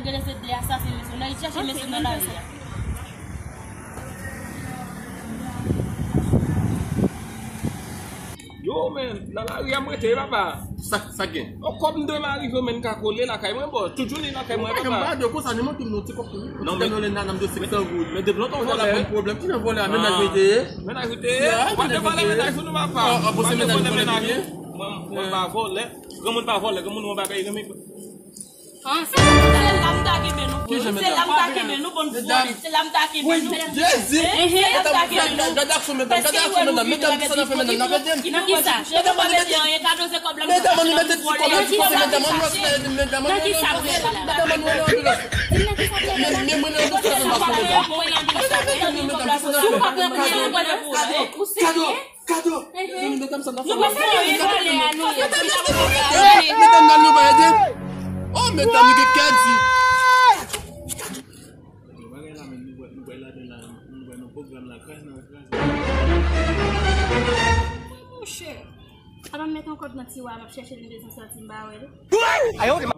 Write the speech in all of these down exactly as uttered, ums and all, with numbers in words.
Gade se de asasen mesye. Nan, li chache mesye nan lari a. Yo, men, nan lari a m rete, papa. Sa, sa gen? O, kòb m dwe m arive, men, m ka kole lakay mwen, bò. Tout jounen lakay mwen, papa. M pa de konsa, li montre m yon ti kòb pou li. Non, men, nan nan de senk san goud. Men depi lontan, vòlè. Bon pwoblèm. Ki jan vòlè a? Mennaj mwen te ye? Mennaj mwen te ye? Wa de vòlè mennaj ou non, papa. Wa de vòlè mennaj ou. Mwen, mwen pa vòlè. Granmoun pa vòlè, granmoun yon bagay renmen. Ah, se la m ta kenbe nou. Se la m ta kenbe nou, bon, se la m ta kenbe nou. Jezi! Se la m ta kenbe nou. Gade aksyon medam, gade aksyon medam. Medam, kisa n ap fè medam? N ap ede m. Nan kisa? Medam pa mete anyen, kado se kòb la. Medam, ann mete ti kòb la, ti kòb la, medam, ann wè si la ede m, medam, ann wè si la ede m. Medam, ann wè nan anbilans. Men, men mwen nan anbilans, sa pa fè medam. Medam, medam, medam, kisa n ap fè? Kado, kado, kado. Medam, sa n ap fè medam. Medam, medam, medam, nou pa ede. Oh, medam, nou gen kè di. Bagay la menm, nou wè, nou wè ladan la, nou wè nan pwogram la, kraz nan kraz. Monchè. Apa m met yon kòb nan tiwa, m ap chèche l, m bezwen sòti, m pa wè l.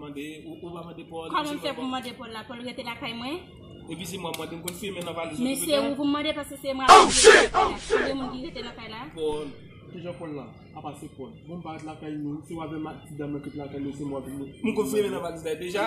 Mande, ou, ou pa mande Paul. Kòman m fè pou m mande Paul la? Paul rete lakay mwen. Epi se mwen, mwen, m konn fimen nan valiz. Men se ou pou m mande, paske se mwen. Oh, shit! Oh, shit! Konbyen moun ki rete nan kay la? Paul. Kijan Paul la? Apa se Paul. Bon, m pa ret lakay nou. Se w avè m ak ti dam nan ki t lakay nou, se mwen avè nou. M konn fimen nan valiz la deja.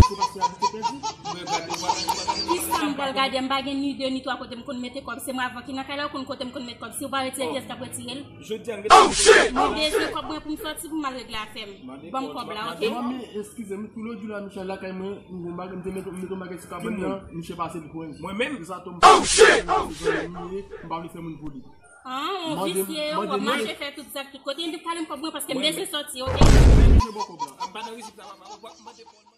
Se paske abite pèdi. Mwen gade, m pa gade, m pa gade. Kisa m pral gade? M pa gen ni de ni twa kote m konn mete kòb. Se mwen avè w ki nan kay la, ou konn kote m konn met kòb. Si w pa retire pyès, k ap retire l. Jodi a, m gen. Oh, shit! Mwen bezwen kòb mwen pou m sòti pou m al regle afè m. Ban m kòb la, oke? Manmi, eskize m, tou lòt jou la, misye al lakay mwen, m gon bagay, m te mete, m mete yon bagay sou kabann nan, misye pase l pran. Mwen menm? Se sa tou m. Oh, shit! Oh, shit! M pa vle fè moun pou li. Ah, on visye, w ap mache fè tout zak tout kote. Epi pale m kòb mwen paske m bezwen sòti, oke? Men misye ban kòb la. M pa nan rizib sa, papa. Mande Paul.